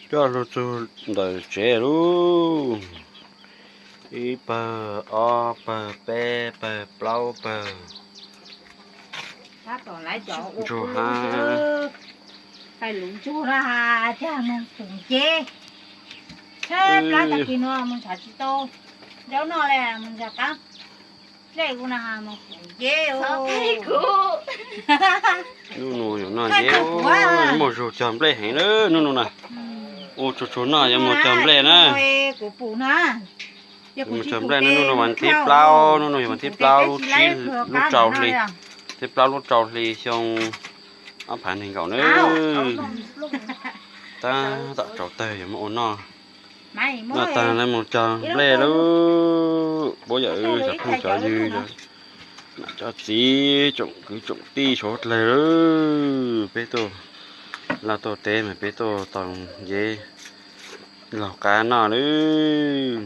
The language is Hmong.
Coj lug txug ntawm tsev lub, ib pawg, ob pawg, peb pawg, plaub pawg. Ntsuag hab. Ntsuag na has, cag moog pum ceb. Tsheb plab tag kis nuav moog nrhav tsi tau zaub noj le, moog nrhav qaab nplej kuv na has moog pum ceb. Nub nua yuav noj ceb, muaj zug cog nplej heev lawm nub nua na. Ua tsuag tsuag noj yuav moog cog nplej na. Moog cog nplej na, nub nua vas thib plaub, nub nua yog vas thib plaub lub tsib, lub rau hli, thib plaub lub rau hli xyoo ob phav neeg nkaum na. Tab tom tsaus tawg yuav muab ua noj. Noj tag lawm moog cog nplej lawm. Puab yawm wb cov phooj cov ywg, cov txiv tsoom kwv tsoom tij suav dlawg lawm, peb tuaj laj tuaj teb mas peb tuaj tau nceb laug qab noj lawm.